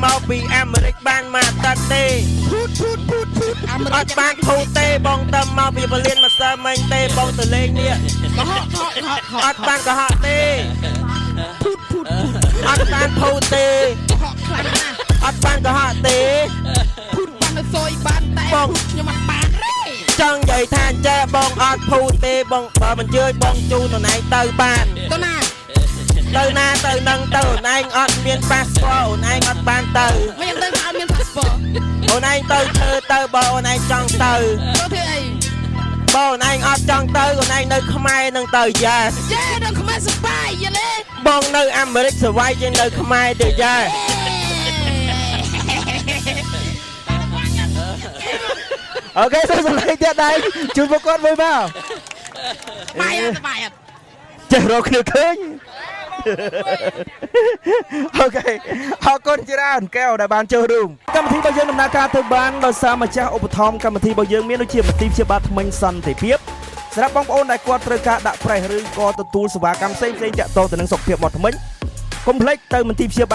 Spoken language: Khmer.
មកពីអាមេរិកបានមកតាត់ទេ ភូតភូតភូតភូតអាមេ អ រិក ត់បានភូតទេបងទៅមកពីពលានម្សិលមិញទេបងទៅលេងនេះ កុហកកុហកកុហក អត់បានកុហកទេ ភូតភូតភូត អត់បានភូតទេ កុហកខ្លាំងណាស់ អត់បានកុហកទេ ភូតបាននៅសយបានតែ បង ភូតខ្ញុំអត់បានទេ ចង់និយាយថាចេះបងអត់ភូតទេបងបើមិនជឿបងជូនអូនឯងទៅបាន ទៅណា ទៅណាទៅនឹងទៅអូនឯងអត់មានប៉ាសពតអូនឯងអត់បានទៅ មិនយ៉ាងទៅអត់មានប៉ាសពត អូនឯងទៅធ្វើទៅបើអូនឯងចង់ទៅ ទៅធ្វើអី បើអូនឯងអត់ចង់ទៅអូនឯងនៅខ្មែរនឹងទៅយ៉ា យេដល់ខ្មែរសប្បាយយល់ទេ បងនៅអាមេរិកសវ័យជាងនៅខ្មែរទៅយ៉ា OK សូមសម្លេងទៀតដែរជូនពួកគាត់មួយមក បាយអត់បាយអត់ ចេះរកគ្នាឃើញ OK អរគុណច្រើនកែវដែលបានចូលរួមកម្មវិធីរបស់យើងដំណើរការទៅបានដោយសារម្ចាស់ឧបត្ថម្ភកម្មវិធីរបស់យើងមានដូចជាមន្ទីរព្យាបាលធ្មេញសន្តិភាពសម្រាប់បងប្អូនដែលគាត់ត្រូវការដាក់ប្រេះឬក៏ទទួលសេវាកម្មផ្សេងៗទាក់ទងទៅនឹងសុខភាពមាត់ធ្មេញកុំភ្លេចទៅមន្ទីរព្យាបាល